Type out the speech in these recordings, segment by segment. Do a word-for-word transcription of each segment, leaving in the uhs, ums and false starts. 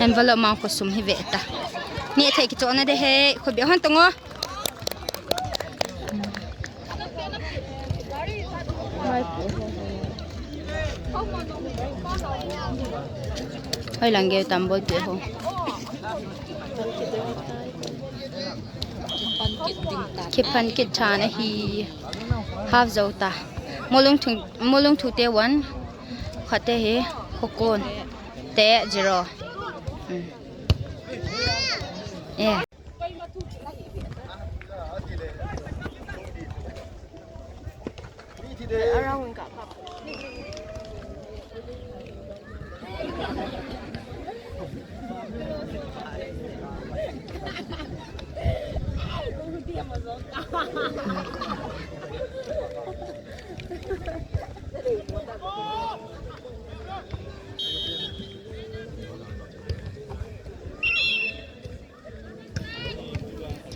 Envelope mang khosum hi ve ta. Neh thei kichohna de he, khobe hon tong o. Hoi lang gei tam bol pe ho. Kipan kit chan ahi. Half zo ta. Molung thu, molung thu te one. Khat te hi, khokon. Te zero. Hmm. Eh.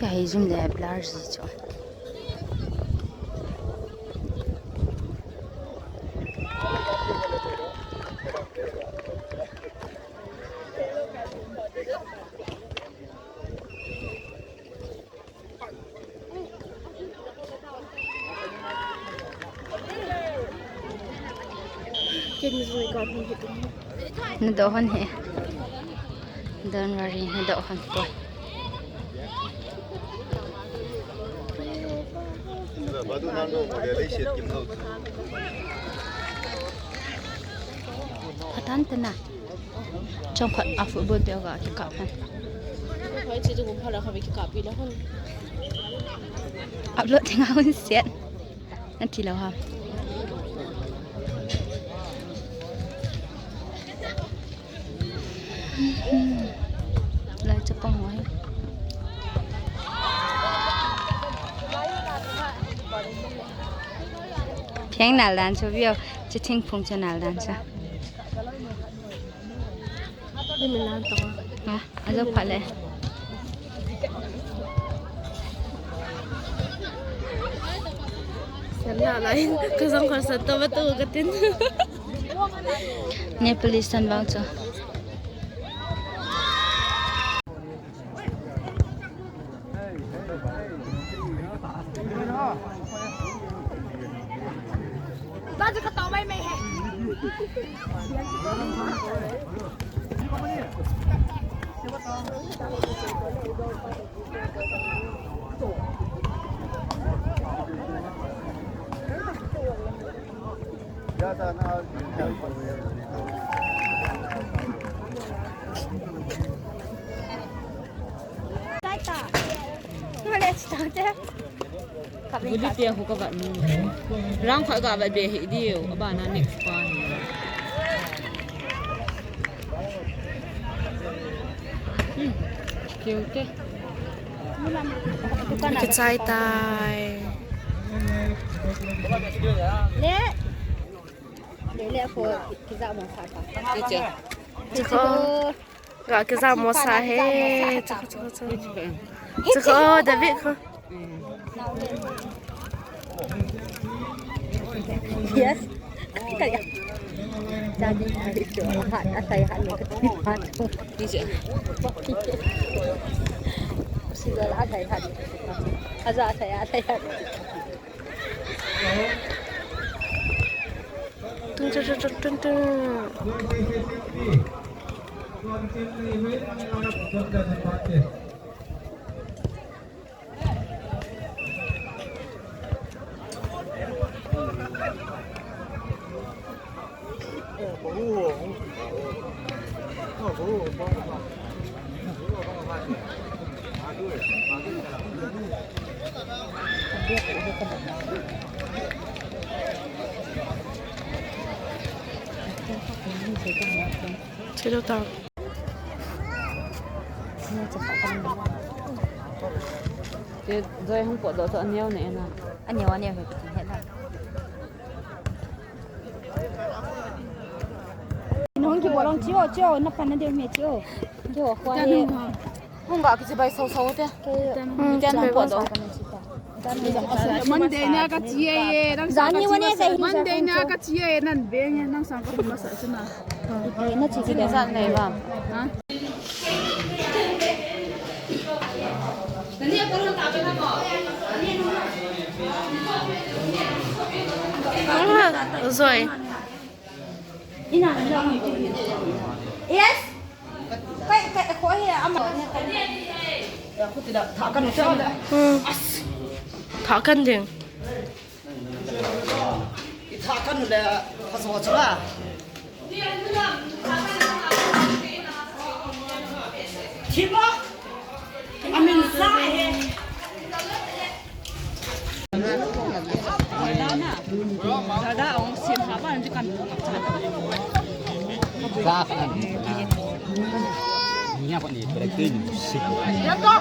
Ka hei zoom le blur si chu. Ken ni zui ka hung hi tum. Na do hon he. Don't worry, na do hon ko. Atan tena. Chong khat a football pia ga kikap han. Hoi, chi tu gum phala khabe kikap pi la hon. Upload teng a hun siat. An ti lo ha. Lai chapang hoi. Theng nal dan chu vio, chi thing phung chu nal dan chu. Ni mi lan tong. Ha, a zo pha le. Sen na lai, ka zong khon san to ba tu ka tin. Nepali san bang chu. Buli tia khu ka vat nu. Rang khat ka vat be hi diu. Abana next pa hi. Hmm. Kiu te. Kichai tai. Le. Le le ko kiza mo sa ta. Kiche. Kiche. Ga kiza mo sa he. Chakho, chakho, chakho. Chakho, David ko. Yes. Kaya. Jadi hari tu hat asai hat ni kati hat. Kiche. Sigal asai hat. Aza asai asai hat. Tung, tung, tung, tung, tung, tung. Chilo ta. Te Joy hung potdoh chu aneo ne na. Aneo, aneo he, he na. Nong kibol ong chio, chio, na pan na deu me chio. Chio, khua he. Hung ga kichibai sau sau te. Hmm, iten hung potdoh. Monday na ka chia ye, nang sa ka chia. Monday na ka chia ye, nan beng ye, nang sa ka masa chuna. Na chi ki zan nei ba. Ha? Zoi. Yes. Kai, kai, ko hi ama. Ya, ko tida, tha kan u chang da. Hmm. Tha kan ding. I tha kan u le, ka so chang la. Thiba. Amin sa he. Hello.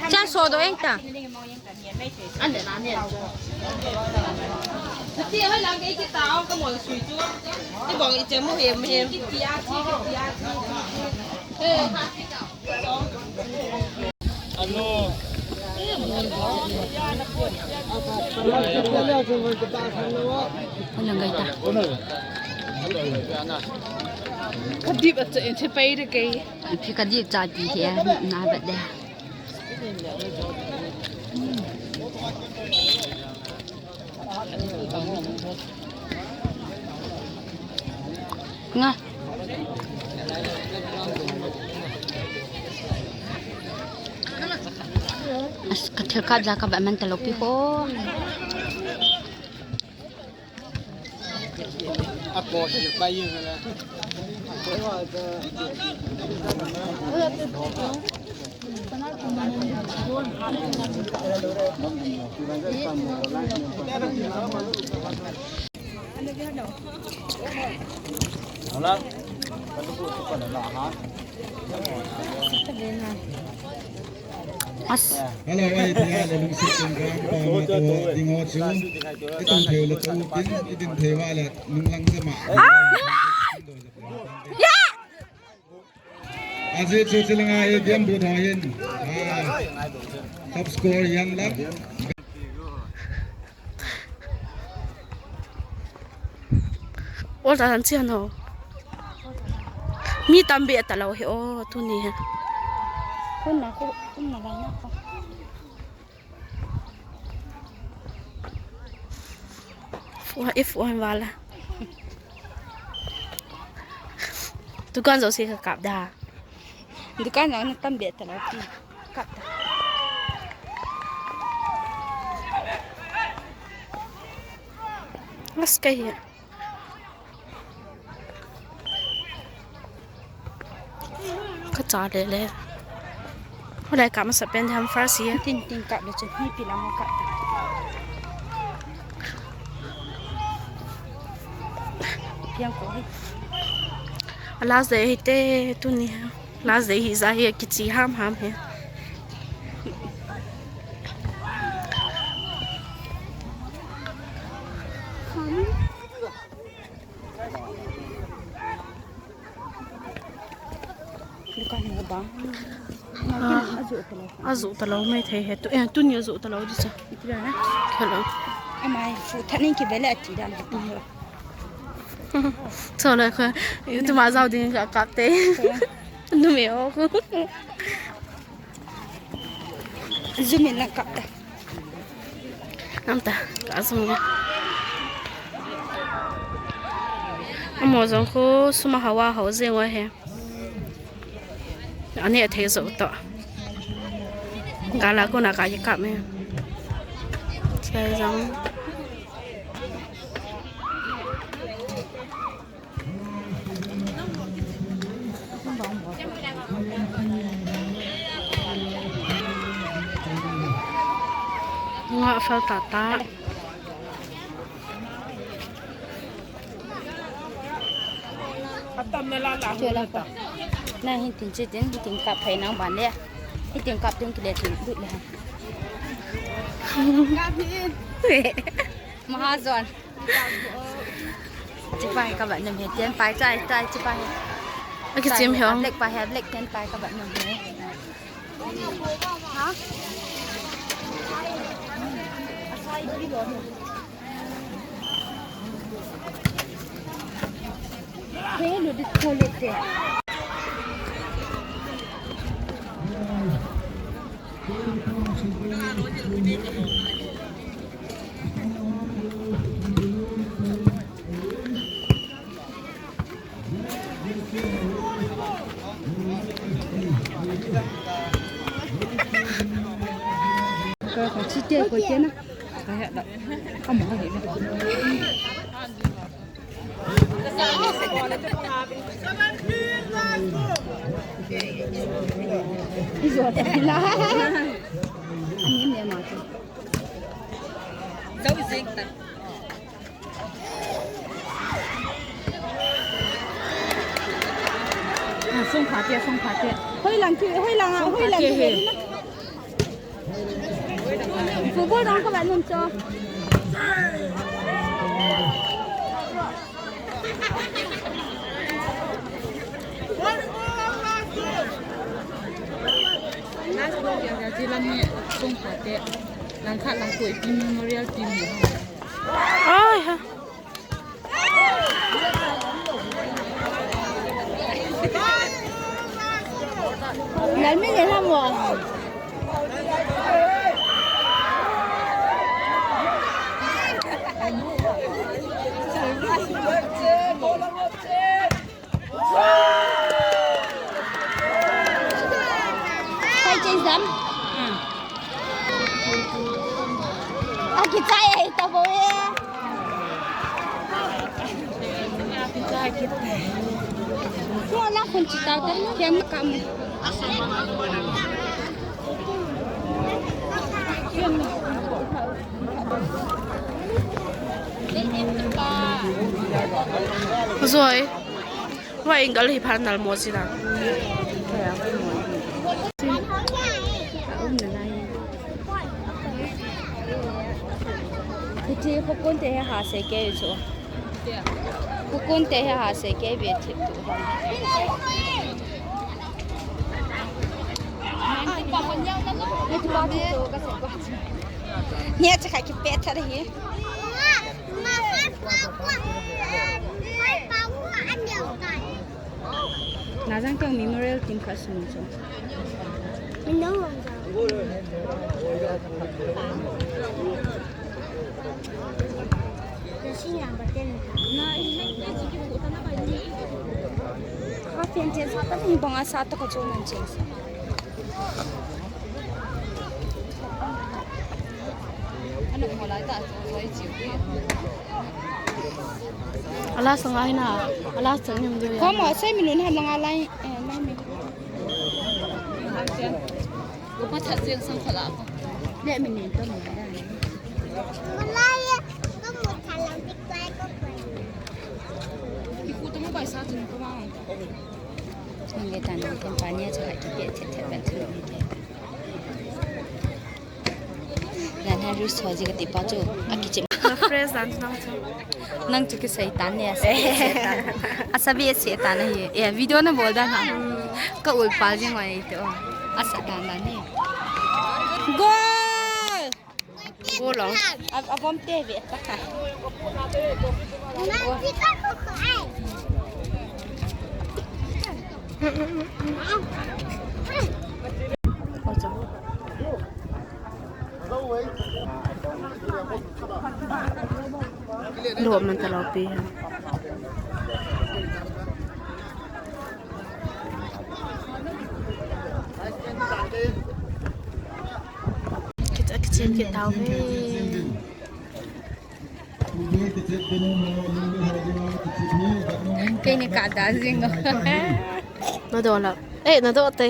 Cha so do eng ta. Ane na ne. Ti hoi lang ke ki ta ka mo sui chu. Ti bong i che mo he mo he. Ki ti a ki ki ti a ki. Hello. Alang gai ta. Kadip a che che pai de kai. Phi kadip cha pi he na ba de. Nga. As, ka thil kap ja ka ba man ta lo pi ho. A ko hi pa yin la. As. Hello, ai, tia le lungsit program pa ma to ding ho chu. I tong thei le to tin, i din thei va le nung lang te ma. Ah! Yeah! Ajit Suchilanga A D M booth ho hin, ah, top score Yang Lap. Ol ta han chian ho. Mi tam be ta lo he o tuni he. Kun na ko, kun na ba na ko. Fu, e fu han wala. Dukan jouse ka kap da. Dukan jong na tam be ta lo ti. Kap ta. Mas ka hi. Ka cha le le. Hoilai kap masa pen ham first year. Tin tin kap le chun hi pi lam kap ta. Piang ko hi. A last day hi te tuni ha. Last day hi ja hi kichi ham ham hi. Dukan ho ba. Ah, ajoh talou mai thei he. Tu, eh, tuni ajoh talou di cha. Iti da na? Hello. Amai, fu thanin kivele ati dan. Chole kho. YouTube ma jao ding ka kap te. Numei ho. Zoom in lang kap ta. Nam ta, ka zoom in. Amaho jong khu sum a hao a hao jeng u ahi. Ani athei jo to. Gala kona ka ye kap me. Chai jong. Nga fel tata. Chula pa. Na hitin chitin, hitin kap phai nang ban le. Hitin kap tung kile tin lut le. Mahajon. Chipai ka bat nam he, ten pai, chai, chai, chipai. Aki chim he. Black pai he, black ten pai ka bat nam he. Ha? He, lo dit ko le te. Ka, ka chi te ko te na. Ka he da. Ka mo he da. Ijo ta la. Ni ne ma ta. Zau zing ta. Ah, song pha te, song pha te. Hoi lang ki, hoi lang a, hoi lang ki. Football dang ko ba nun cho. Last ball dia, dia jilan ni song pha te. Langkhat lang ko ipi memorial team ni. Ai ha. Lalmi le la mo. Kai chei jam. Akichai ahi ta bo e. Ko na khun chi ta ta, kiam kam. Zoi. Wa ingal hi phan nal mo si da. Hiti hukun te he ha se ke chu. Hukun te he ha se ke be thi tu. Ni a cha kha ki pe tha hi. Najang tong memorial team kha sung chu. Half an change, half an bang asa to ka chu nan change. Ala sangai na, ala sangim do ya. Komo, sai mi lun ham lang alai, eh, mai mi. Upa that sing sang khala ko. Le mi nen to mi da. Malai, ko mo thalang tik lai ko. Ki ku to mo bai sa chin ko ma. Nge tan ken pa ni cha ki pe the the ban the. Yan ha Ru so ji kati pa chu. A kichim. Fresh dan nang chu. Nang chu kisei tan ne, asa be seitan. Asa be seitan ahi. Eh, video nabol dan ham. Ka ul pa jing ngai te o. Asa dan dan ne. Goal! Goal lo. A, avom te ve ta. Lo man ta lo pi. Kicha kichen ke tau ve. Kei ni ka da jing o. Na do la. Eh, na do te.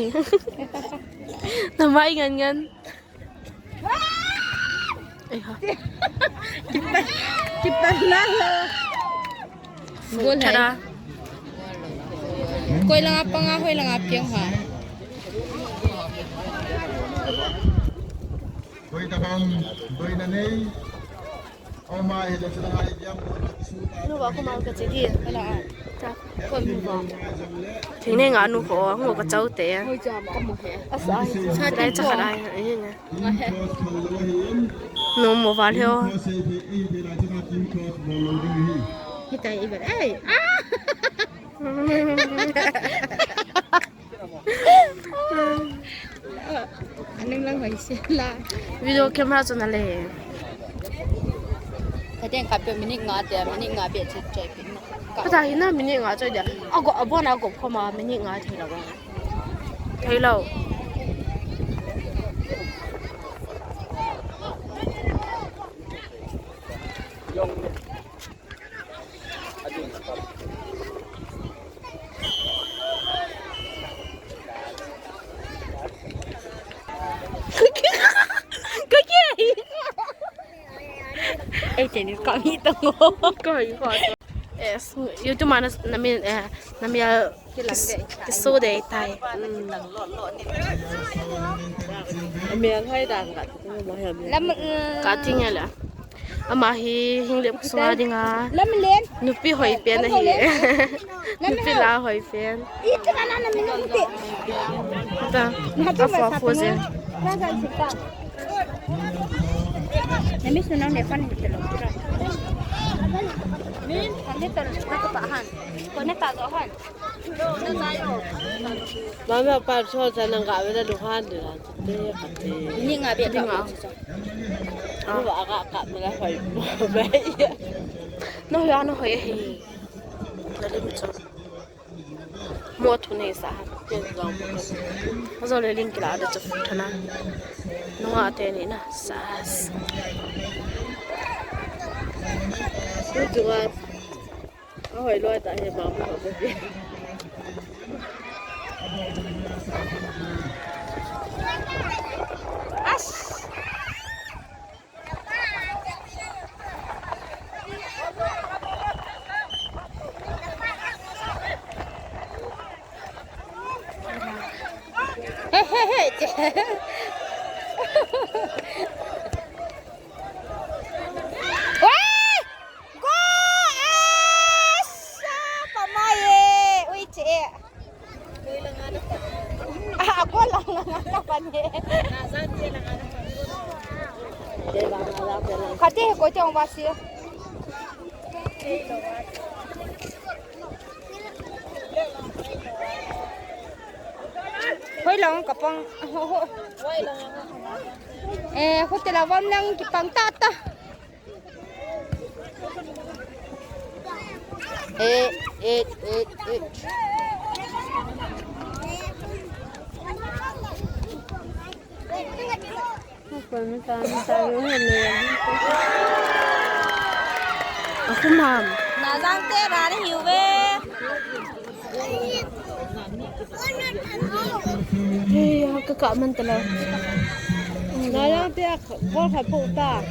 Na mai ngan ngan. Ai ha. Kipan, kipan na lo. Goal hai. Chara. Koi langa panga, hoi langa piang ha. Koi tabang, koi na nei. Oma hi le chila hai diam. Nuva kuma ka che di. Ala. Ta. Kon nuva. Thing ne nga nu ko, ngo ka chau te. Hoi jam ka mo he. Asa. Sa dai cha khat ai. Ai ne. No mo val he o. Hitai ibe. Ei. Ah! Aning lang hoi se la. Video camera chu na le. Ka teng ka pe minute nga te, minute nga be chu choi pin. Ka ta hi na minute nga choi dia. Ago, abon ago khoma minute nga thei lo. Thei lo. Ei, te ni ka mi ta ngo. Ka mi ko. Yes, YouTube mana na mi, eh, na mi, ah, kis-, kiso de tai. Mm. Ami ang hai dang ka. Lam, eh, ka ting ala. Ama hi hing lem sunga dinga. Lam len. Nupi hoi pen ahi. Nupi la hoi pen. Ito na na na minute. Ta. Afu afu je. Na sa si ta. Na miss na ne fan ni telo. Ni fan ni telo na ko pa han. Ko ne pa go han. Mama pa so sa nang ka wela lu han de la. Te ka te. Ni nga be ka. Anu ba ka ka mela hoi. Ba ya. No ya no hoi he. Na le mi cho. Mo thu nei sa ha. Zo le ling kila da chu thana. Nunga te ni na sas. Tu tu wa. Ahoi loi ta he ma ma ko pe. As. Hey, hey, hey. Wah! Go! Asa! Pamai e! Ui, che! Ah, ako lang ang nakapan e. Kati, ko chong wasi. Hoi lang kapang. Ho, ho. Eh, hotel avam lang kipang tata. Eh, eh, eh, eh. Aku mam. Nazang te rani hiu ve. Hey, ka ka man tala. Nazang te a bol khat po ta.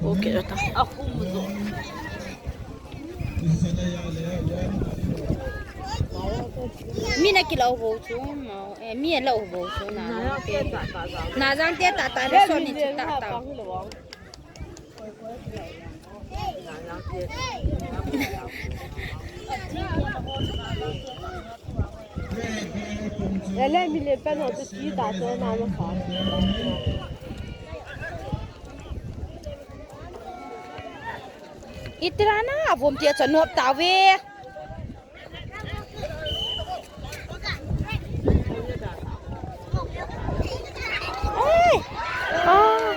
Okay ta. Aku mu do. Mi na kilo bo chu, eh, mi a lo bo chu na. Na jang te ta ta le so ni chu ta ta. Lele mi le pa no chu ki ta to na ma kha. Itirana avom tia cha nop ta ve. Ai. Ah.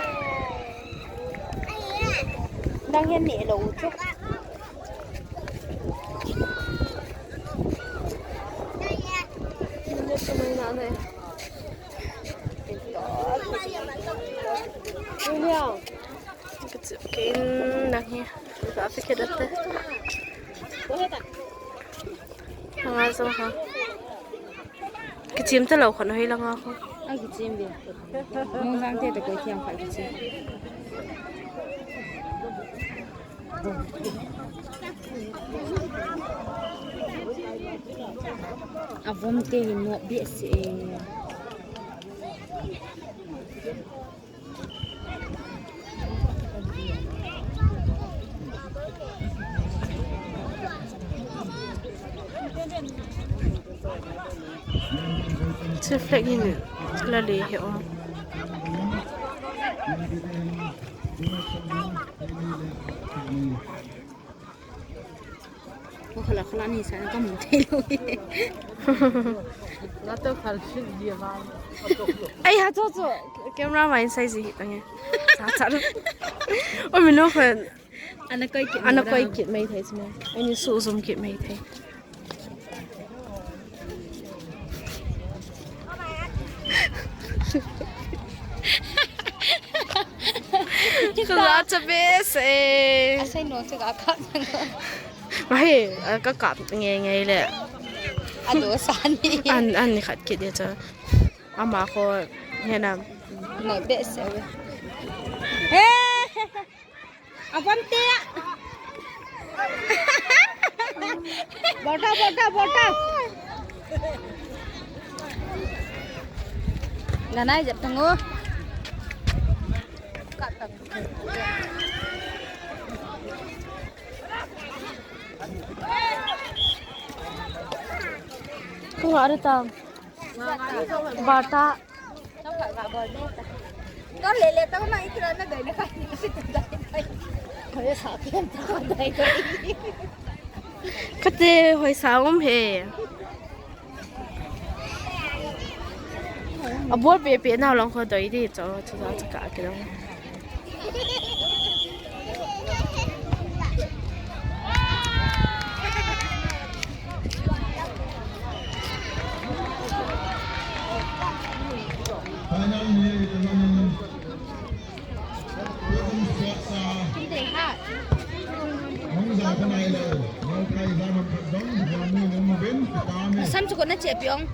Nang hian neh lo u chu. William. Ka chim kei in nang hi. Ka fe khe date. Anga zo ha. Kichim ta lo khan hoi langa kho. A kichim be. Mong jang te ta koi thiam kha kichim. Avom te hi no be se. Che flag hin la le he o. Ko khala khala ni sa ka mu thei lo. Na to khal shil dia ba. Ai ha cho cho. Camera mai sai ji hi tange. Cha cha. O mi no khan. Ana koi kit. Ana koi kit mai thei sima. Ani su zum kit mai thei. Kala cha be se. Asai no cha ka ka. Mahi, ka ka nge nge le. Ado sani. An an ni khat kit de cha. Ama ko hena. Nai be se. He. Avom te. Bota, bota, bota. Ganai jep tango. Kung ada tam. Bata. Ka lele ta ma ikra na dai na kai ni si ta dai dai. Koi sa pian ta dai dai. Kate hoi sa um he. A bol pe pe na long kho doi di cho cho cho ka ke long. Sam chu ko na che piong.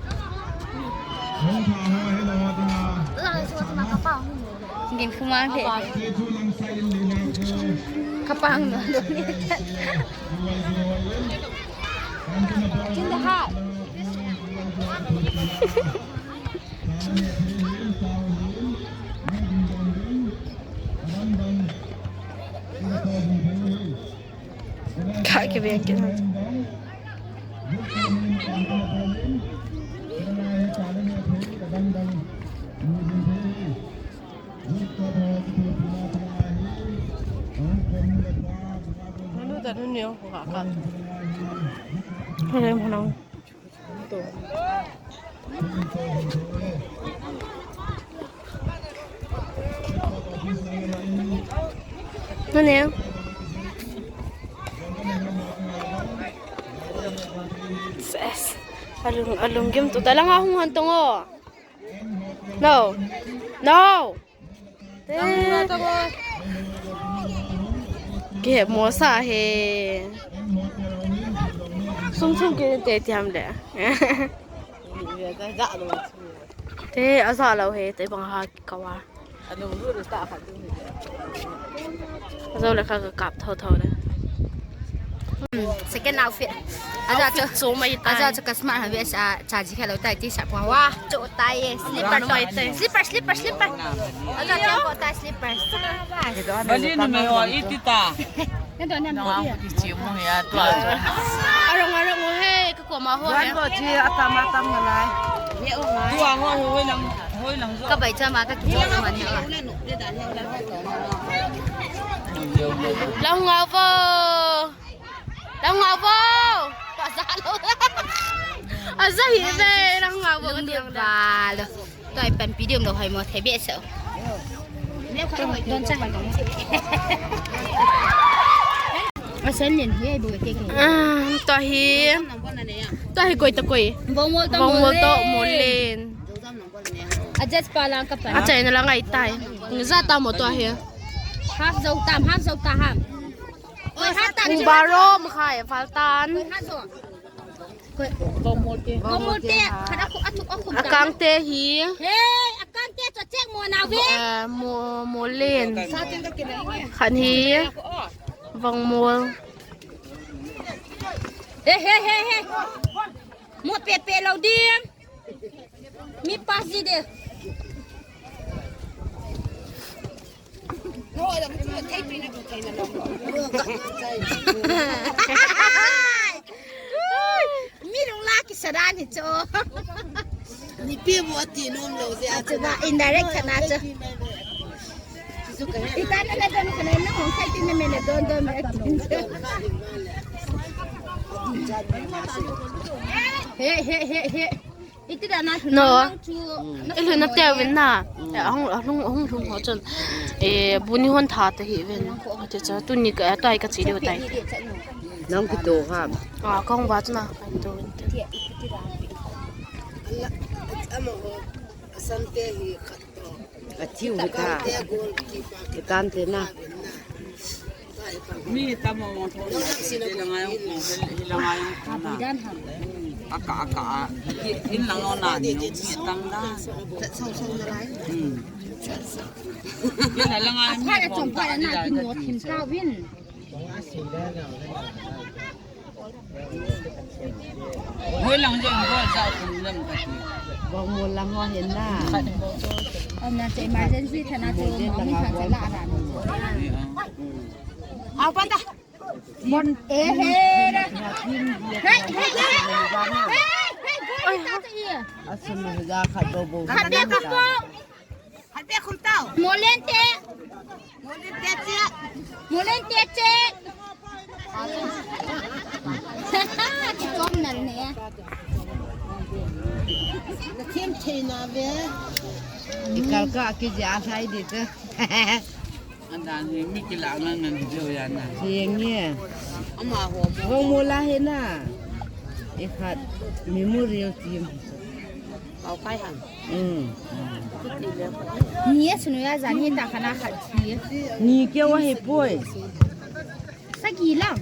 Ging khuma phe. Kapang no lo ni. In the heart. Ka ke ve ke. Hello, hello. Nani? Ses. Alung, alung game tu. Talang ahung hantong o. No. No. Ke mo sa he. Sum sum ke te tiam le. Te aza lo he, te bang ha kawa. Azo le ka kap tho tho le. Second outfit. Aja chu, chu mai tai. Aja chu ka smart ha ve sa, cha ji kha lo tai ti sa pua. Wa, chu tai e. Slipper, mai tai. Slipper, slipper, slipper. Aja chu ko tai slipper. Bali nu me ho iti ta. Na do na mo. Ti chi mo ya to. Arong arong mo he, ka ko ma ho he. Wan bo chi atam atam na lai. Tu a ho hoi lang, hoi lang jo. Ka bai cha ma ka ki jo ma ni. Lang ngau vo. Lang ngau vo. Aja hi ve, lang ngau vo ka diang da. Tua i panpi diam lo hai mo thei be sa. Don cha hai mo. Asan len hi ai bo ke ke. Ah, tua hi. Tua hi koi ta koi. Vong mol ta mol to mol len. Aja pa lang ka pa. Acha na lang ai tai. Ngi za ta mo tua hi. Half zo tam, half zo ta ham. Oi, half tam. Kum baro makhai val tan. Oi, half zo. Vong mol te. Vong mol te. Khat a khu, a thuk a khum ta. Akang te hi. Hey, akang te cho check mo na ve. Eh, mo, mo len. Khat hi. Vong mol. Hey, hey, hey, hey. Mo pe pe lo dim. Mi pa si de. Mi lung la ki sadan hi cho. Ni pe mo ati nom lo je a. Achu ba indirect kana cho. Ita na na don kana na hong sai tin na me na don don me. He he he he. Iti da na. No. Ilu na te ven na. Eh, hung hung hung hung ho chun. Eh, bu ni hon tha ta hi ven. Ati cha tu ni ka tai ka chi diu tai. Nang ki to ha. Ah, kong ba chu na. Ka to. Ala, ama ho. Asante hi khat to. Ka thiu hi ta. Ka tan te na. Mi tamo mo thon na, hi la ngai ong ko, hi la ngai ong ko na. Aka, aka, a. Hi, hin lang no na ni, mi tang da. Hmm. Hi la la ngai mi ko ta, hi la. Hoi lang jong hoi sa kum lam ka ti. Vong mol lang ho hin na. Ana che emergency thana chu mo mi kha cha la ra. Au pa ta. Bon e he ra. Hey, hey, hey. Hey, hey, hey. Asun ja kha do bo. Kha de ko. Khat pe khum tau. Molen te. Molen te che. Molen te che. Ki chom nan ne. Na them thei na ve. I kal ka ki ja sai de te. Andan hi mi ki la nan nan jo ya na. Jeng ye. Ama ho mo. Ho mo la he na. I khat memorial team. Pau kai han. Ni a sunu ya jan hi ta khana khat hi. Ni keu a hi poi. Sagi lang.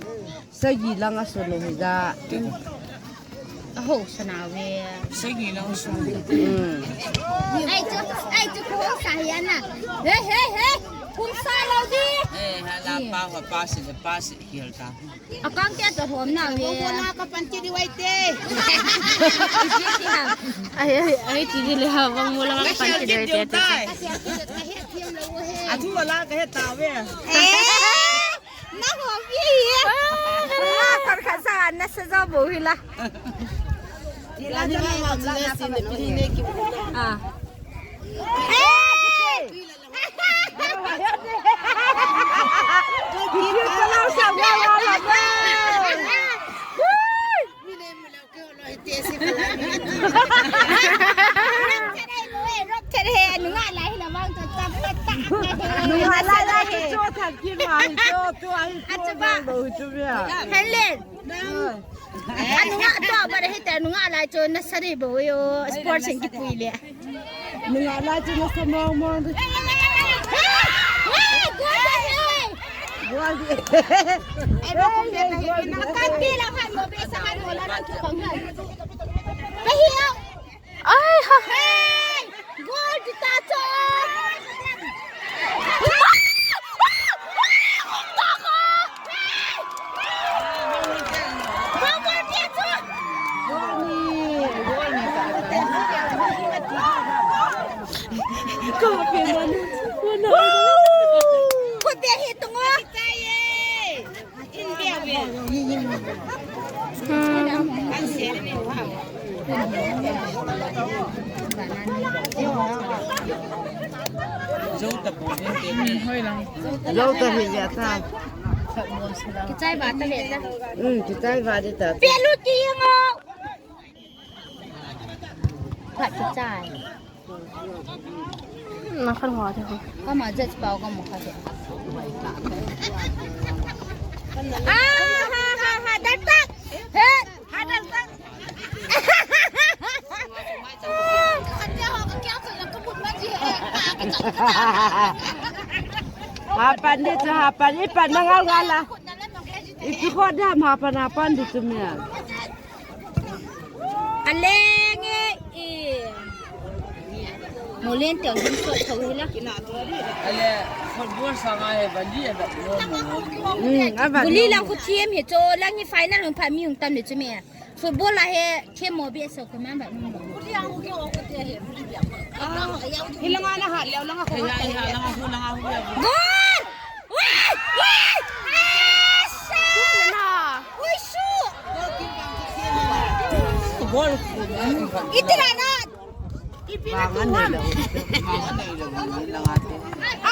Sagi lang a sunu hi ja. A ho sana ve. Sagi lang a sunu. Ai chu, ai chu ko sa hi ana. He he he. Kum sa lo di. Eh, hala pa ho pa si pa si hial ta. Akang te to hom na ve. Ko na ka pan ti di wai te. Ai, ai, ai, ti di le ha, vong mo la ka pan ti di wai te. Atu la ka he ta ve. Eh, na ho vi. Ah, kar kha sa na sa jo bo hi la. Ti la ni ma ma na sa na ki ne ki. Ah. Eh! Helen. Anunga to ba de hita nunga lai chu na sari bo yo sports in ki pui le. Nunga lai chu na sa mong mong de. Gol de. Ai ba kum de na hi na ka ti la han mo be sa han mo la na chu kong. Ba hi yo. Ai ha. Hey! Gol kita cho. Hey! Khut beng hi tung o. Jou ta hi ja ta. Kichai va ta ve ta. Hmm, kichai va de ta. Pelu ti ngo. Phat kichai. Na khan wa de. Kama jet pau ka mo kha de. Ah, ha, ha, ha, dal tak. He, ha, dal tak. Hapan de chu hapan, ipan na ngal ngal a. Ipi kho dam hapan, hapan de chu mia. Aleng e, e. Molen te hung so tho hi la. Ale, football sanga he bali a da mo mo. Hmm, a bali. Buli la khu team he cho lang hi final hung pha mi hung tam le chu me. Football la he team mo be so ko man ba mo. Hi langa na ha, leo langa ko. Hi langa, hi langa, hi langa. Goal! Wee! Wee! Asha! Ui, su! Goal. Itira na. Ipina tu ham.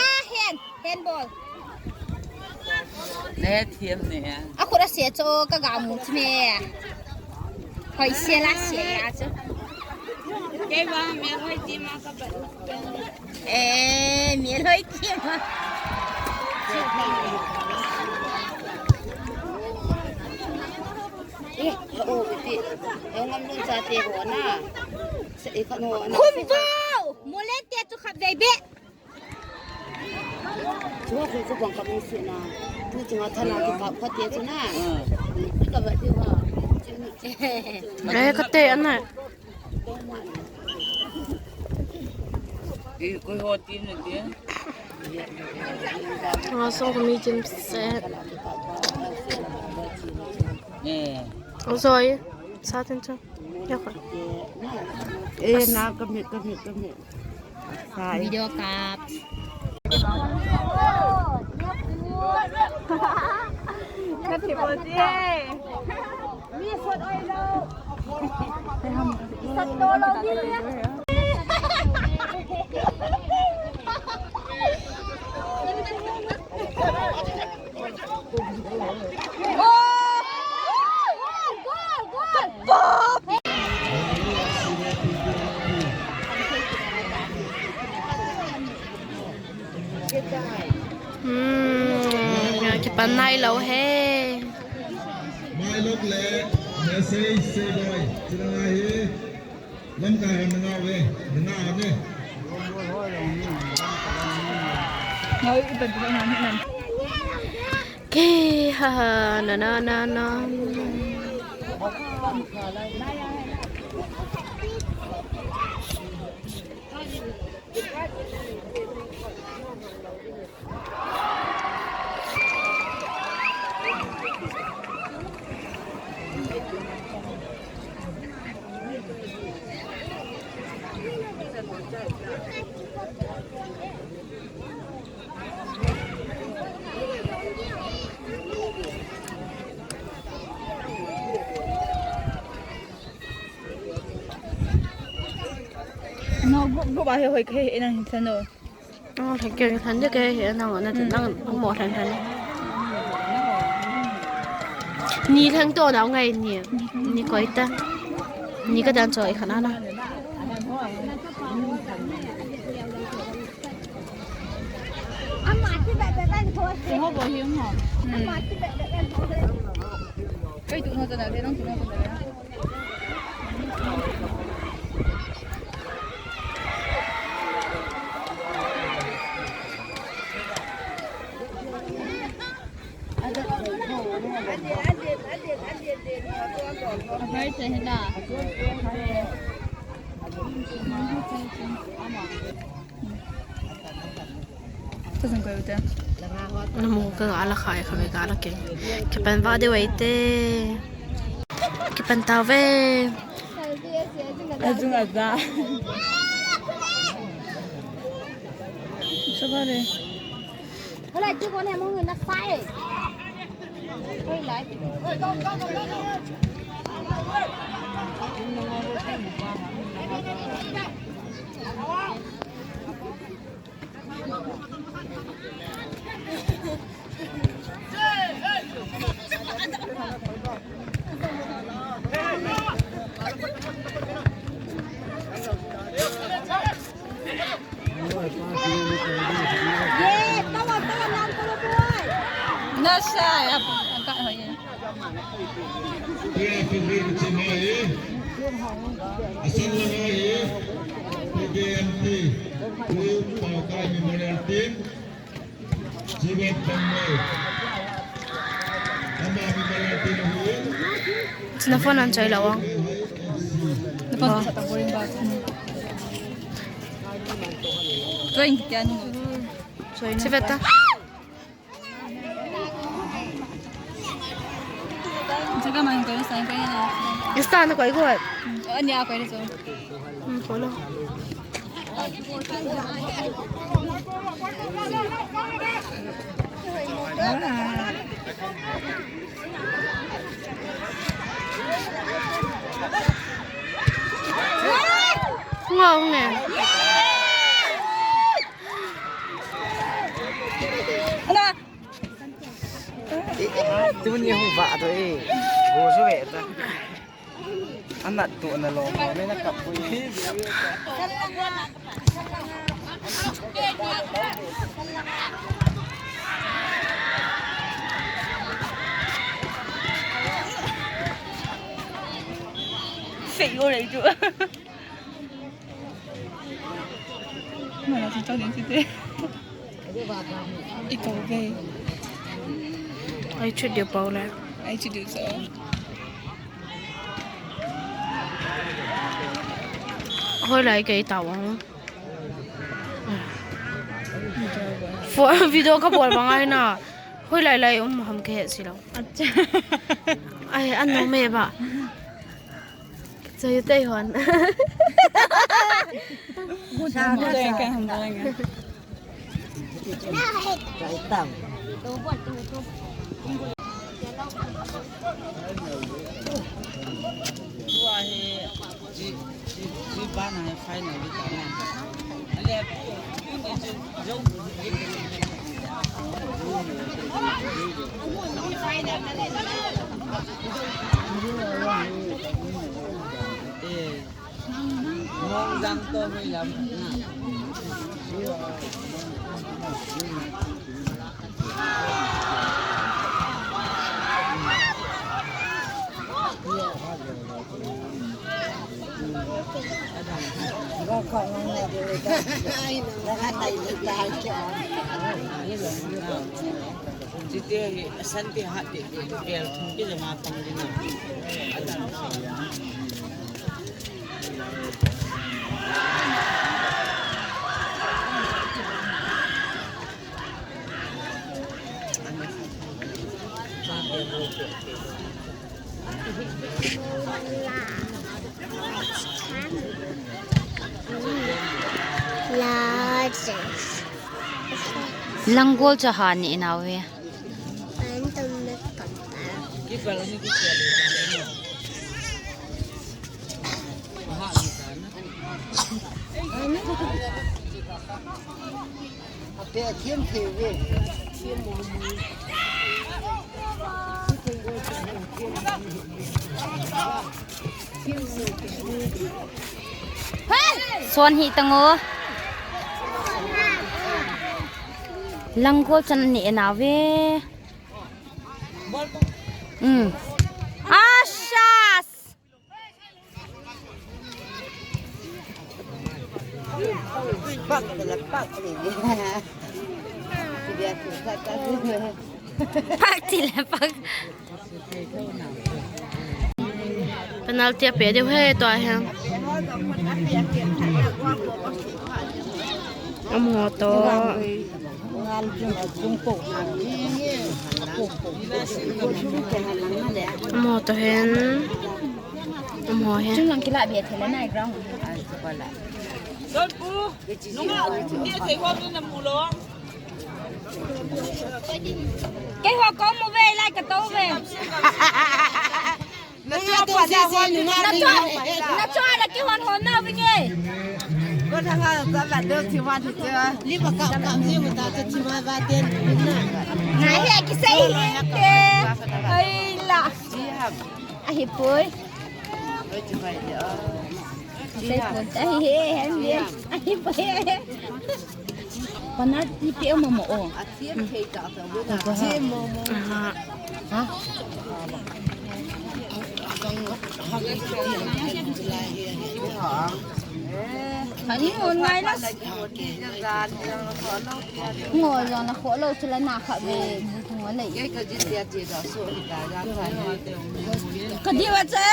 Ah, hand. Handball. Ne thiam ne. A khut a se cho ka ga mu chi me. Hoi se la se ya cho. Kei ba me hoi ti ma ka ba. Eh, mi loi kim. Eh, o, ti. E ngam lun cha te ho na. Se e kha no na. Khum vo! Molen te chu khap vei be. Chu khu khu bang kha bung si na. Tu chu nga thala ki ka pha te chu na. Ka ba ti ha. Eh, ka te ana. Ih, koi ho team na dia. Nga song kami team se. Eh. Ozoi, sa tin chu. Ya kha. Eh, na kami, kami, kami. Sai. Video kap. Kati ko je. Hmm, kipan nai lou he. Mailok le, message se boy, chila ngai he. Lamkai hon na ngau ve, na ngau ve. Ki ha ha, na na na na. No, go, go ba he hoi khe, e nang hin sa no. Oh, thank you. Thank you, kei, nang, nang, nang, mo, thank you. Ni thank to, nang ngai ni. Ni koi ta. Ni ka dan cho, i khana na. Ama ti ba ba ban ko. Ho bo hi ho. Ama ti ba ba ban ko. Kei tu ho ta da, kei nang tu ho ta da. Namu ka ala khai kha ve ka ala ke. Kipan va de wai te. Kipan ta ve. Ajung aja. Tabale. Hola, chico, ne mo na sai. Hoy lai. Nasha, ya, angkat hoye. Asal lagi, P B M T, Group Paokai Memorial Team. Chuna phone an choi la wang. Na phone sa ta boring ba. Join kian. Choi na. Chiveta. Chaka man ko sa ko na. Ista na koi ko. Ani a koi so. Hmm, polo. Ngong ne. Ala. Tuni hung ba do e. Go so e ta. Anat tu na lo ko, me na kap pui. Fake yo le tu. Mana tu tau din site. Ito be. Ai chu de pau le. Ai chu de so. Hoilai kei tawang. Video ka bol bang ai na. Hoilai lai um ham ke si lo. Acha. Ai, an no me ba. Chayu tei hon. Sa, sa. Chite hi, Sunday hah te, te, te, vel thum ki jama pang ding a. Langol cha ha ni nau ve. Son hi tango. Langol chan ni nau ve. Hmm. Ashas. Pak ti le pak. Penalty a pe deu he to a he. Amaho to. Amaho to hen. Amaho hen. Chung lang kila be thela nai ground. Don pu, nunga, ni thei ho ni na mu lo. Keiho kong mu ve, lai ka tou ve. Na chua pa da ho ni na chua, na chua la kihon hon na ve nge. Ko thang ha ka ba do thi wa thi chua. Li ba ka ka mi mu ta ka thi ma ba ten na. Na he ki sei hi te. Ai la. Ahi poi. Ahi poi. Ahi he, ahi he. Ahi poi. Panat ti pe mo mo o. Aha. Ha? Ani mo ngai la. Ngo jong na kho lo chu la na kha ve bu thung a lei. Ka di wa che.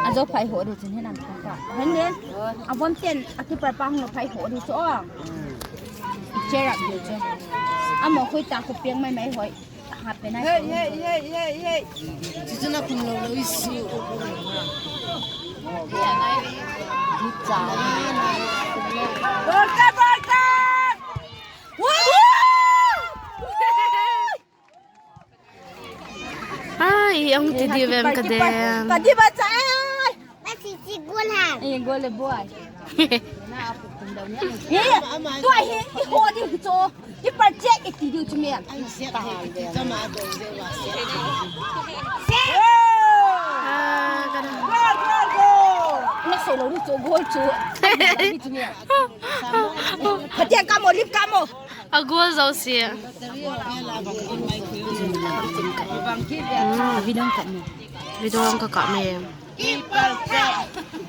A jo phai ho di chun hin am thang ka. Hen le. A von ten a ki par pa hung phai ho di chu. Che ra di chu. A mo khui ta ko piang mai mai hoi. Hey, hey, hey, hey, hey. Chuchu na kum lo lo isu. Ni cha. Volta, volta. Ai, ang ti di vem ka dem. Ka di ba cha ai. Ba si si gol ha. Eh, gol le boy. He, tua he, i ho di cho. Keeper check, i ti diu chu mian. Ai, siat, siat. Ah, ka da. Gol, gol, gol. Na sei lo ni chu gol chu. Ai, chu mian. Phaten kamo, lip kamo. A gol jo si. Hmm, video kamo. Video ka kamo. Keeper check.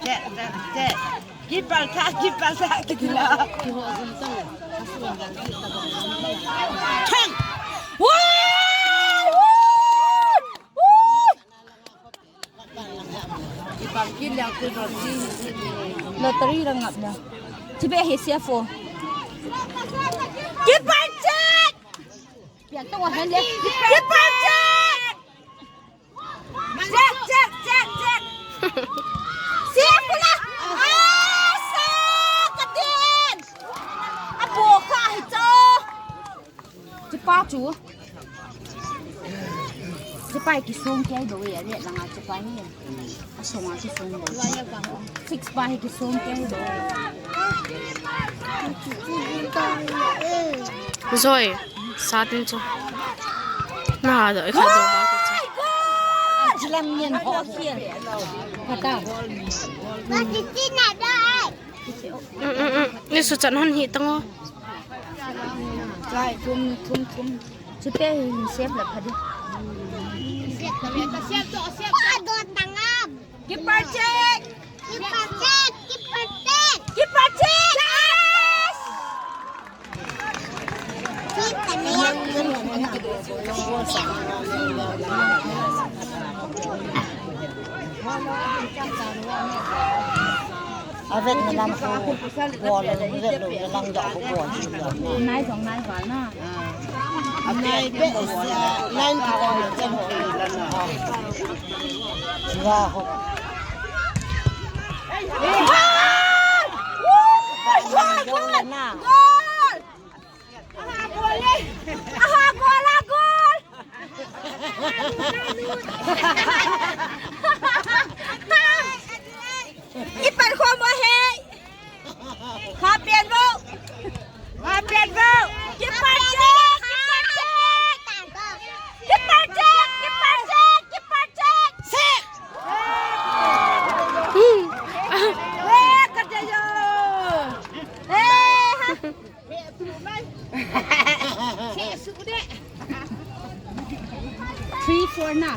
Check, check, check. Keeper check, keeper check, keeper. Chang! Woo! Woo! Woo! Lottery rang ngap na. Chibe he sia fo. Keeper check! Pian to wa han le. Keeper check! Check, check, check, check. Sia pula. Ah, sa katin. Apo ka hi cho. Chipa chu. Chipa ki song ke do ya le langa chipa hi. A song a ki song do. Six pa hi ki song ke do. Zoi, sa tin chu. Na ha do, i kha do ba chu. Jilam ngen ho. Kata. Ba ti ti na da. Mm, mm, mm. Ni su chan hon hi tang o. Chai, thum, thum, thum. Chu te hi sep la pha di. Sep la, sep to, sep to. Keeper check. Keeper check, keeper check. Keeper check. Yes! Avet na lam ko bol, avet lo na lang ja ko bol. Nai jong nai val na. Nai pe, nai ko bol na chen ho. Wa ho. Goal! Goal! Goal! Aha, goal, ah, goal! Keeper ko mo he. Ha, pian vo. Ha, pian vo. Keeper check, keeper check. Keeper check, keeper check, keeper check. Set. Eh, ka de yo. Eh, ha. Three four na.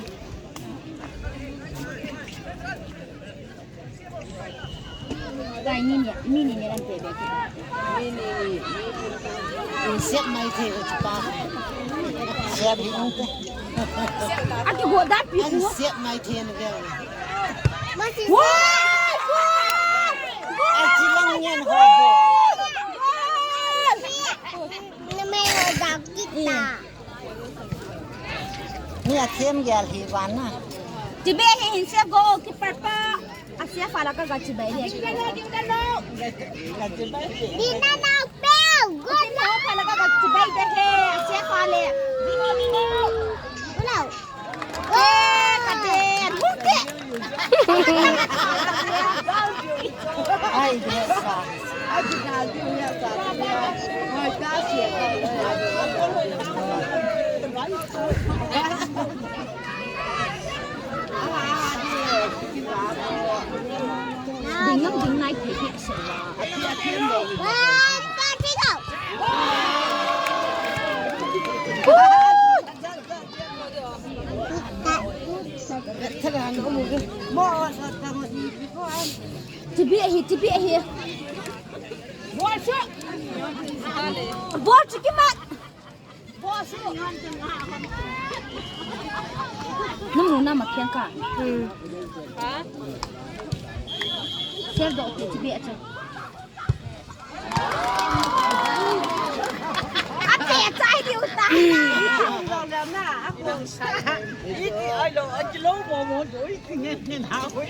Dai ni ni, ni ni ni lam pe be ki. Ni ni ni, ni ni. Siat mai the ka pa. Siat hi ang te. Aki go da pi ku. Siat mai the na ve. Woi! Achi lang ngen ho bo. Na me ho da kita. Athem gel hi vana. Chibai hi hin se goalkeeper pa. Asia fa la ka ga chibai le. Dina na peo. Goal na fa la ka ga chibai de he. Asia fa le. Dina, dina. Ulau. Eh, ka de. Mute. Ai, de sa. Ding lang ding nai thei thei se. Chibai hi, chibai hi. Ball chu. Ball chu kimat. Namu nama khian ka. Hmm. Sel do ke chibai acha. Ate chai diu ta. Iti ai lo, ati lo mo mo do iti ngen ngen ha hui.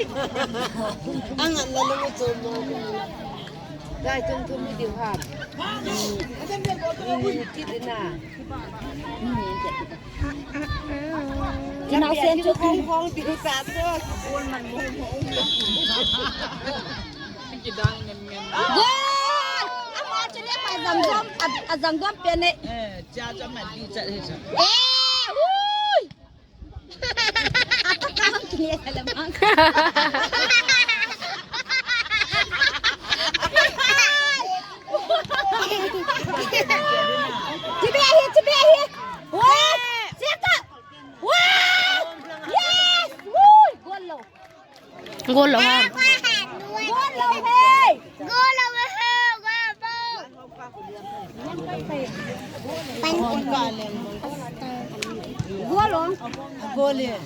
Ang ala lo mo cho mo. Dai tum tum diu ha. Ni ni kit na. Inau sen chu khong khong ti hu sa so. Goal! Ama chu le pa zang dom, a, a zang dom pe ne. Eh, cha cha ma di cha he cha. Eh, ui! Ata ka hong kini ka le mang. Chibai hi, chibai hi. Woi, siapa? Woi! Yes! Woi! Goal lo. Goal lo ha. Goal lo he. Goal lo he. Goal lo. Goal lo. Goal lo.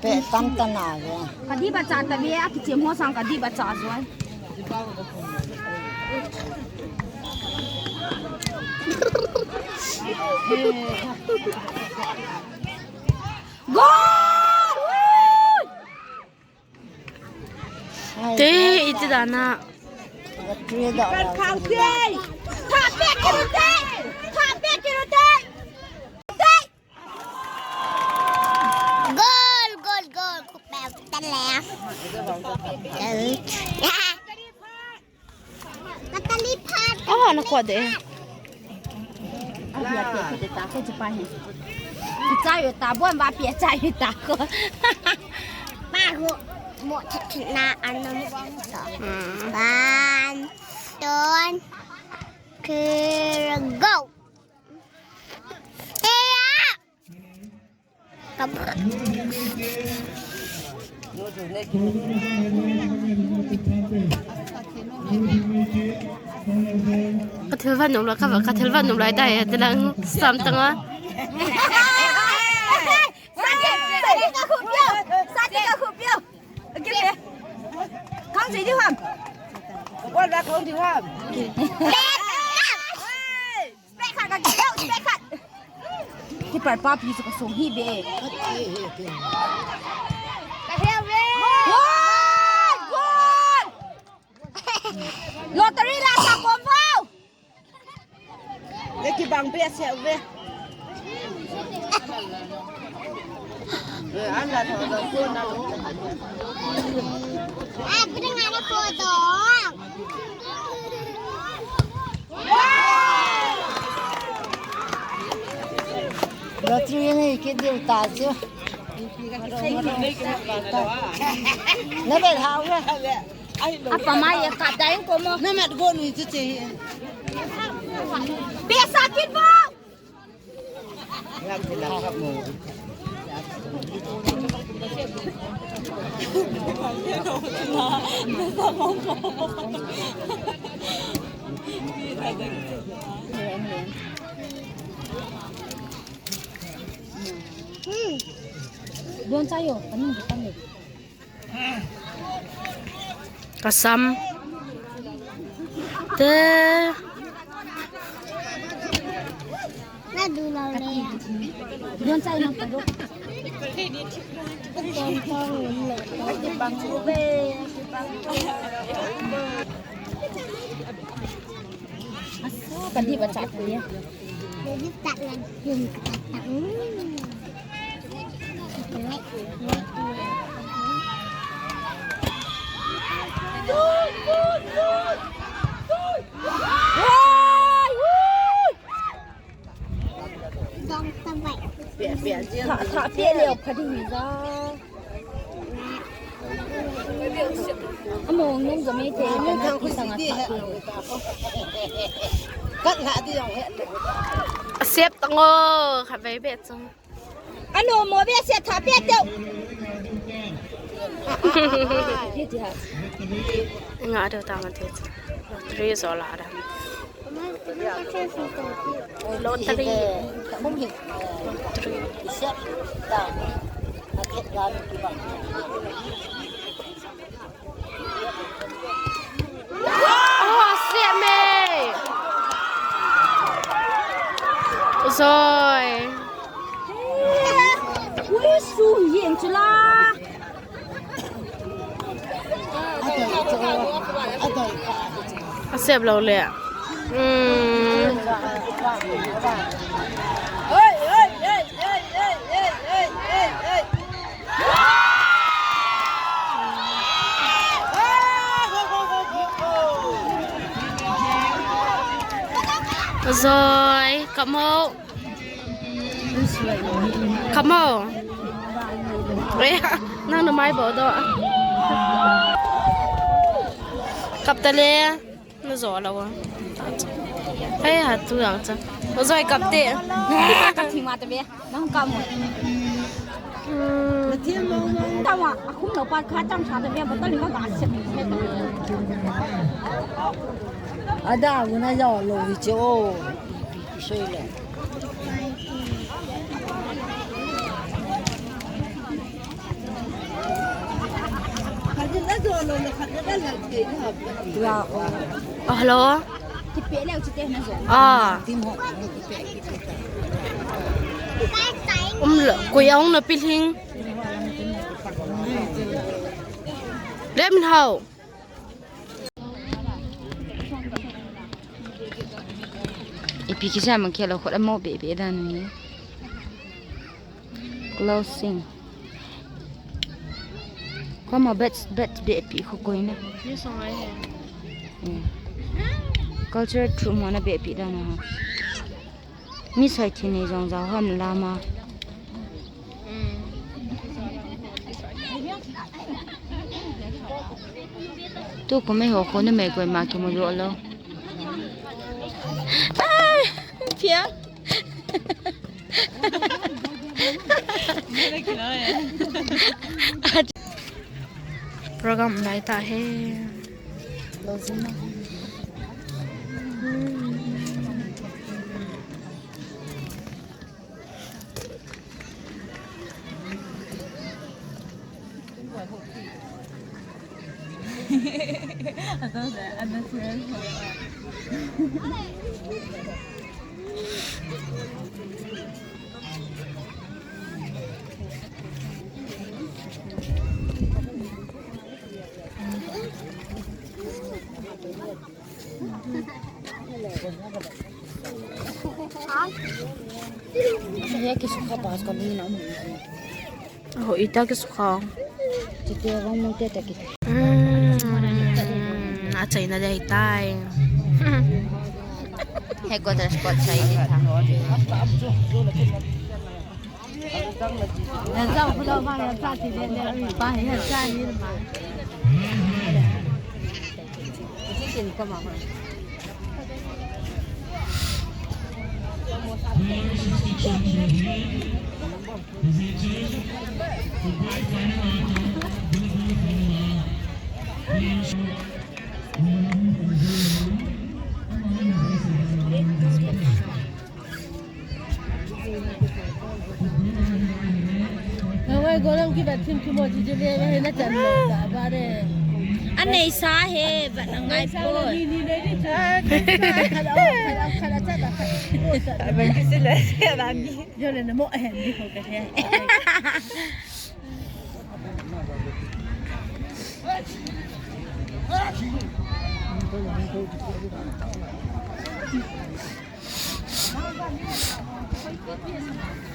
Pe tam ta na ve. Ka dih ba cha ta ve, a kichem ho sang ka dih ba cha joi. Goal! Te, iti dana. Goal, goal, goal. Kupe tale. Matali phat. Oh, na ko de. Abia te ko de ta ko chupa hi. Chayo ta bon ba pia chayo ta ko. Ma ho mo thit thit na anam. Hmm. One, two, three, go. Hey, ah. Ka thil van nung lo, ka, ka thil van nung lo, ai dai, te lang sam tang a. Sa ti, sa ti ka khu pio, sa ti ka khu pio. Okay, okay. Kong si di ham. Kong la kong di ham. Spek khat ka kiheo, spek khat. Keeper pa pi chu ka song hi be. Ka heo ve. Goal! Goal! Lottery la sa kom vau. Le kibang be se ve. Eh, an la tho lo ko na lo. Ah, putting on a photo. Lottery nei kit diu ta chu. Na bel hau na. Apa mai ya ka dai ko mo. Na mat go nu chu che. Pesa kit bo. Don chayo, kanin bukan ni. Pasam. Te. Na du lo le ya. Don chai na pa do. Asa, kadi ba chat ni. Kadi chat lang. Tha, tha pia leo pha ding hi ja. Amo nung jo mei te, ka na ti sang a tha pia. Kat la di jong he. Sep tang o, kha vei be chang. Ano mo be se tha pe teu. Hi ti ha. Nga do ta ma te. Lottery zo la da. Lottery. Lottery. Oh, siap me. Zoi. Ui, su yen chu la. Asiap lo le. Hmm. Zoi, kamo. Kamo. Eh, nang na mai bo do. Kap ta le. Na zo lo wa. Hei ha tu yang cha. O zoi kap te. Ka thi ma ta be. Nang kamo. Hmm. Tama, akhum lo pa kha chang cha ta be, ba ta li ka ga se. Ada, una zo lo hi che o. Pi, pi, pi, soi le. Ah, hello. Ah. Um lo, koi aung na pilhing. Lem hao. Ipi kisa ma khelo khot amo be be dan ni. Closing. Kama bet bet be pi kho koi na. Ni song ai he. Eh. Culture thu mo na be pi dan ha. Mi soi thi nei jong jao ham lama. Tu ko mei ho ko ne mei ko ma ki mo yo lo. Ai, pia. Program lai ta he. Lo zin na. Ye kisukha pas ka ni na. Ho, ita kisukha. Chite vang mo te ta ki. Hmm, a China dei tai. Headquarters spot sai ni tha. Hawai golang ki bat thim thim mo chi chi le, le na chan mo da ba re. Nei sa he, vat na ngai po. Ni, ni, ni, ni, ni. Khat, khat, khat, khat, khat, khat. Abang kisi le, ya ni. Yo le na mo hen ni ko ka he.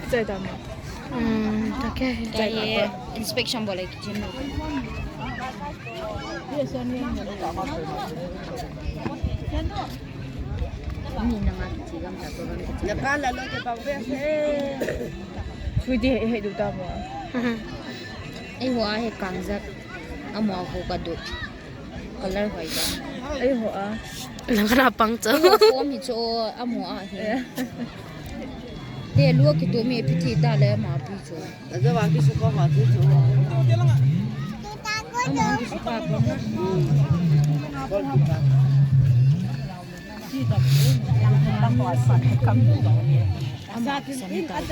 Chai dam. Hmm, ta kya hai? Kya ye inspection bol le kitchen mein. Ni na nga kichi gam ta ko gam kichi. Na ka la lo ke pa ve se. Sweetie, he, he du ta mo. Ei ho a he kang jat. Amo ho ka du. Color hoi da. Ei ho a. Nang kana pang cho. Ei ho form hi cho amo a hi. Yeah. Te lua kitu mi piti ta le ma pi cho. Ajo wa ki su ko ma tu cho. Amo ki su ka ko na. Hmm. Ko ki ka. Ama sami ta.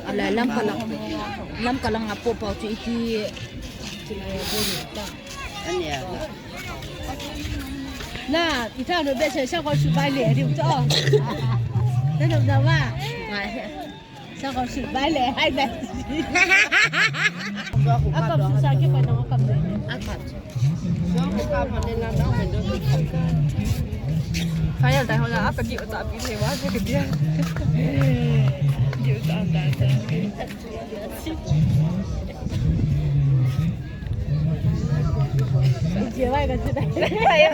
Ala lam kalang. Lam kalang apo pau chu iti. Ania. Na, ita no be se sa ko su bai le, ri to. Na no na wa. Ngai. Sa ko su bai le, hai na. Akam su sa ke pa na akam le. Akam. Fire tai ho na, aka di uta pi le wa, ke dia. Di uta anda ta. Di je wa ka chu dai. Ayo,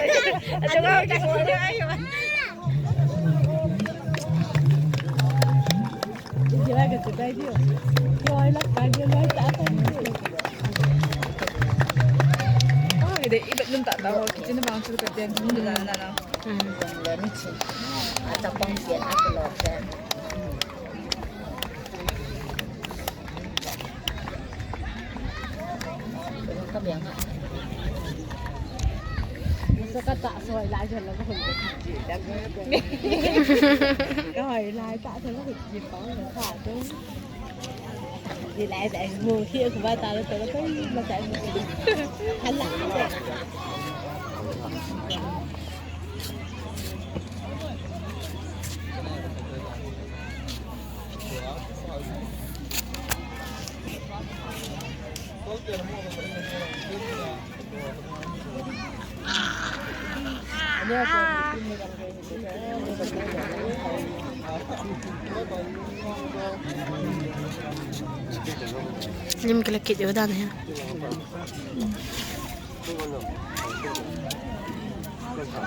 ayo, ayo, ayo. Ka beng a. Ka ta soi lai jol la ka hoi. Ka hoi lai ta soi la hoi ji pa la ta tu. Ji lai ta mu hi ku ba ta la ta la ta la ta. Hala. Lim kila kit yo dan he.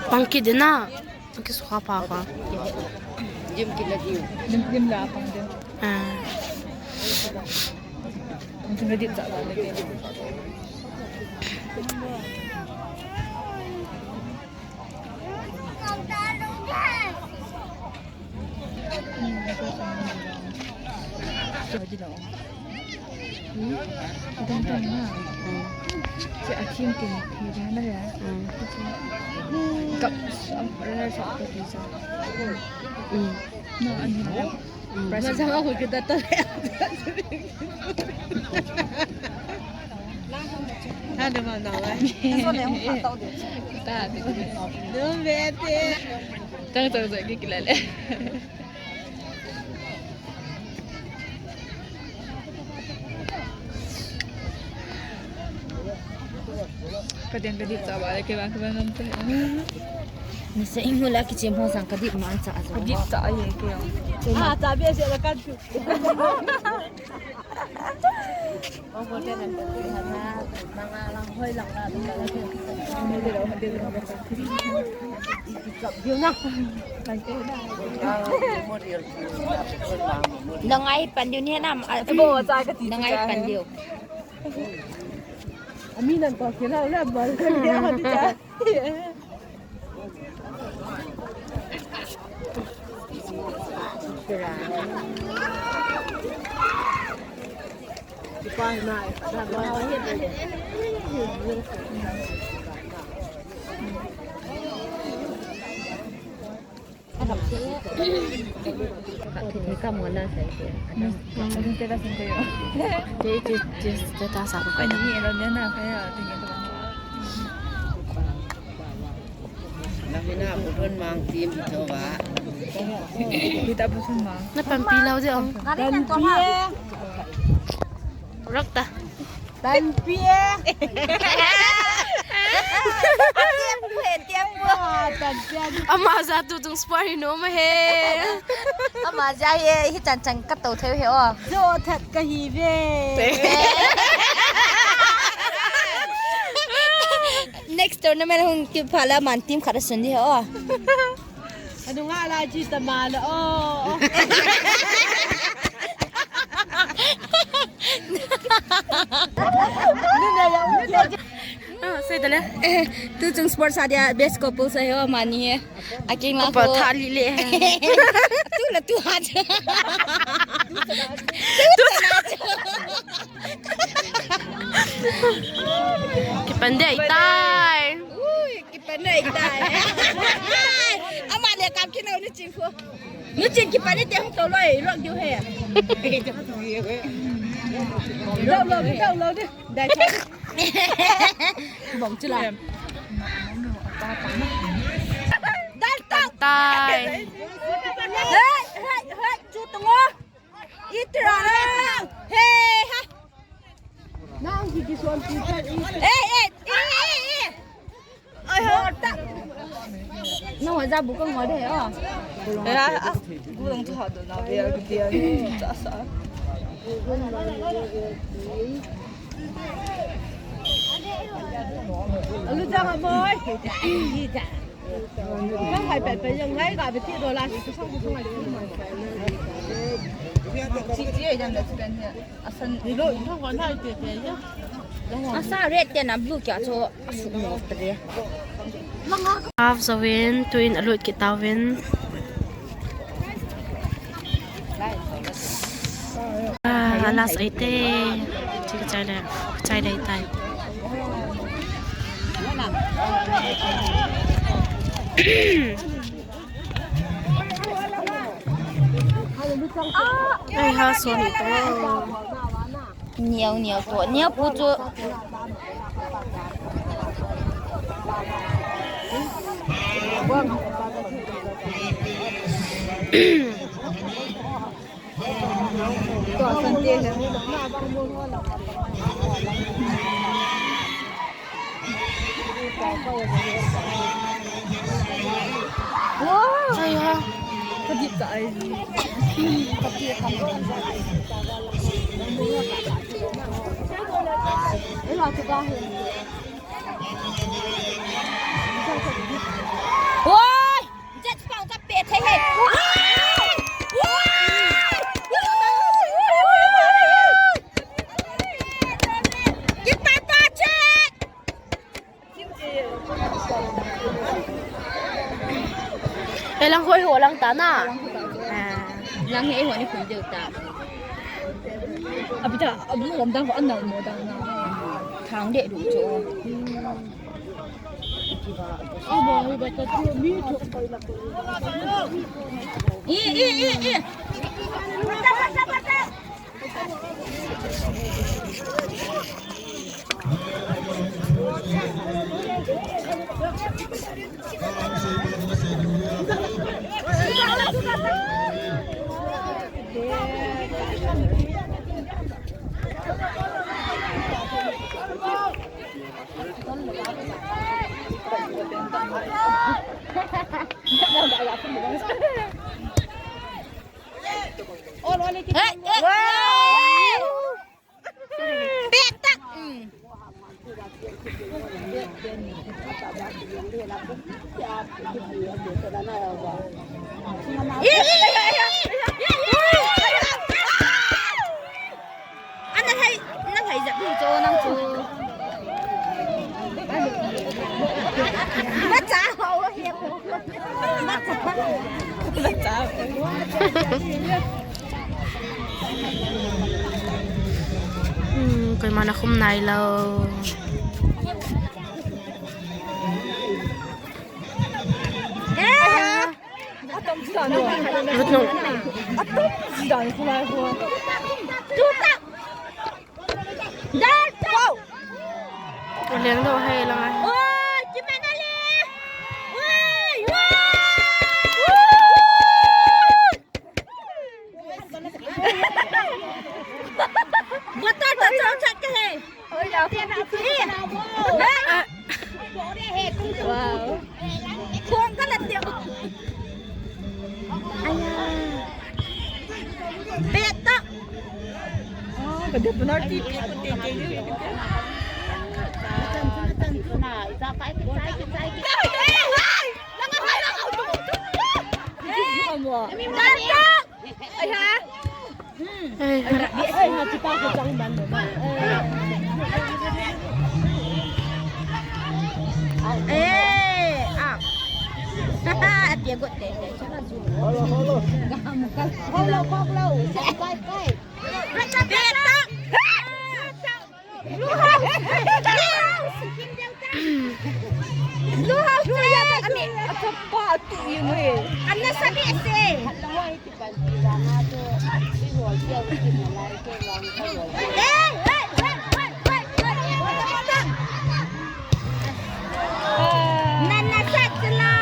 Pang kit na. Ki sukha pa pa. Dim ki la dim. Dim, dim la pang dim. Ah. Dim la dim sa la le ke. Hmm? Dang dang na. Hmm. Si a thim tin hi ja na ya. Hmm. Kap am ra sa ko ti sa. Hmm. Na ani na. Hmm. Press. Na sa ko kita ta. Ta de ma na wa. Ta de. Dum be te. Tang tang sa ki kila le. Ka ding ka dip cha ba le ke ba ka ba ngam te. Ni sa ing hula ki chem ho sang ka dip ma cha a zo. Ka dip cha a ye ke. Ah, cha bia se la ka chu. Nangai pan diu ni na, nangai pan diu. Ami nan ko kila le bal ko ni ha ti cha. Ka thei ka mo na sai ke. Te, te, te, te ta sa ko ka. Ani ni lo ne na ka ya, te ni to. Bina Pulhun Mang team hi to ba. Kita Pulhun Mang. Na pampi lau de ong. Pampi e. Rak ta. Pampi e. Tiap pu he, tiap pu. Ah, tan tiap. Ama ja tu tung sport hi nom ahi. Ama ja hi, hi chan chan ka to thei hi o. Jo that ka hi ve. Next tournament hung kipha le aman team khat asun di he o. Anunga la chi ta ma le o. Ah, sei ta le. Tu chung sports a dia best couple sa he o, amani he. Aking la ko. Tha li le. Tu la tu ha. Tu. Kipan dei tai. Ui, kipan dei tai. Ama le kam kino nu chin ko. Nu chin kipan dei te hung to loi, lok diu he. Lok, lok, lok, lok. Dai cha. Bong chu la. Dai tai. Hei, hei, hei, chu tu ngo. Itra. He ha. Nang hi kisuan ti ta i. Eh, eh, eh, eh, eh. Ai ha. Nang wa ja bu ka ngol de o. Eh, ah, ah. Bu dong tha do na be a ke dia ni cha sa. Alu jang a moi. Jang hai pet pet jang ngai ka be ti do la. Chi chi ai jang da chi kan he. Asan ni lo, thong kon hai te te ya. Asa red te na blue kya cho. Half jouvin, tuin alut kit tauvin. Ah, alas aite. Chai le, chai le tai. Ai ha, so ni to. Niau, niau ko, niau pu chu. Wow. Ai ha. Kadip ta ai. Kadip ta ai. Ela tu ka he. Oi! Jet pau ka pe thei he. Oi! Oi! Kipa pa che. Elang hoi ho lang ta na. Ah. Lang he ho ni kun deu ta. Abita, abu lam dang ko anal mo dang na. Thang de du cho. I, i, i, i. Hey, hey. Petak. Hmm. Ana hai, na hai jat ni cho nang cho. Macha ho he ho. Macha. Macha. Hmm, koima na khum nai lo. Eh. Atam ji dan lo. Vut nung. Atam ji dan ko lai ho. Tu ta. Dan ta. Wow. O leng lo hai lang ai. Oi, ki mana le. Oi. Bottle to chok chok ke hai. Wow. Kong ka la tio. Aya. Beto. Oh, kada benar ti ti ko te ke. Beto. Ai ha. Ai ha. Eh, ah. Ati agot te. Hello, hello. Hello, hello. Bye, bye. Blue house! Blue house! Blue house! Blue house! Ami, ato pa, ato yun eh. Ano sabi ese? Eh, eh, eh, eh, eh, eh. Nana satla.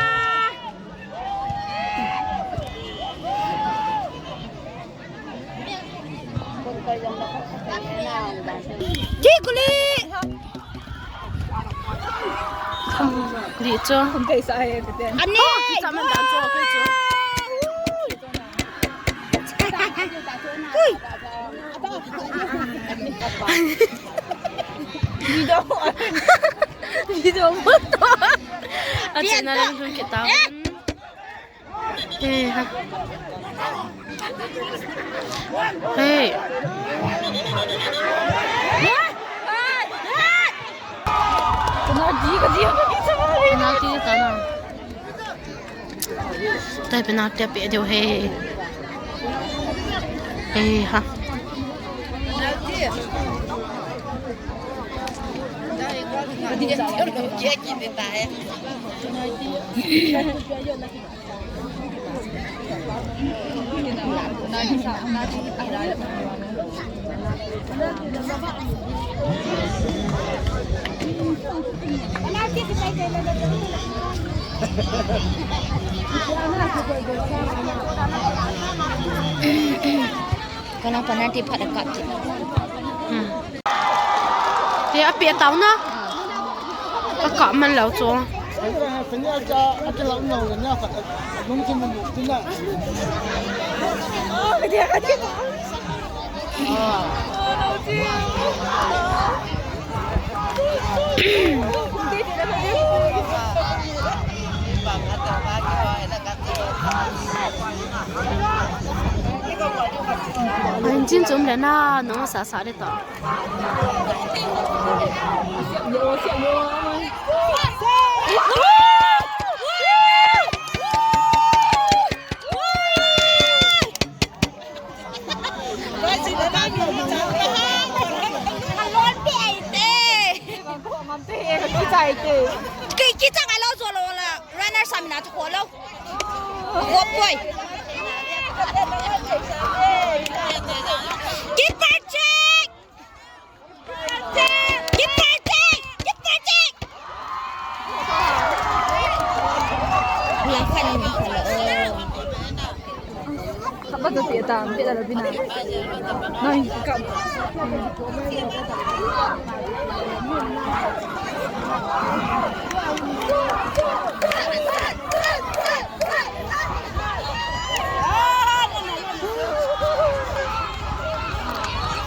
Chikuli. Di cho. Ani. Oh, kita man dan cho, kita cho. Hui. Video. Video mo to. At sa nalang yung kita. Hey, ha. Hey. Penalty ka dia. Penalty ka na. Tai penalty pe deu he. Hey, ha. Kana penalty phat a kap ti. Hmm. Te ape tau na. Akap man lou chu. Engine chom le na, nung sa sa le to. Kei kichang a lou jo lou la, runner samina chu kho lou. Kho poi. Keeper check. Keeper check. Keeper check. Lang khan ni khan lou. Kaba to pia ta, pia ta lo pina. Nai, ka.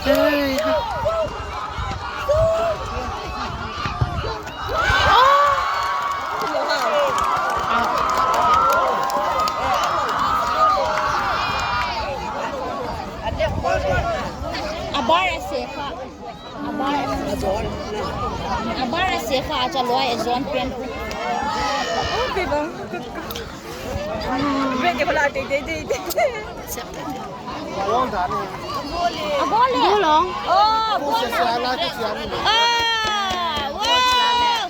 Hey, ha. Abar ase kha. Abar ase kha. Abar ase kha, acha loi a zone pen. Bek ke pala te te te te. Agole. Agole. Agole. Oh, agole. Ah, wow.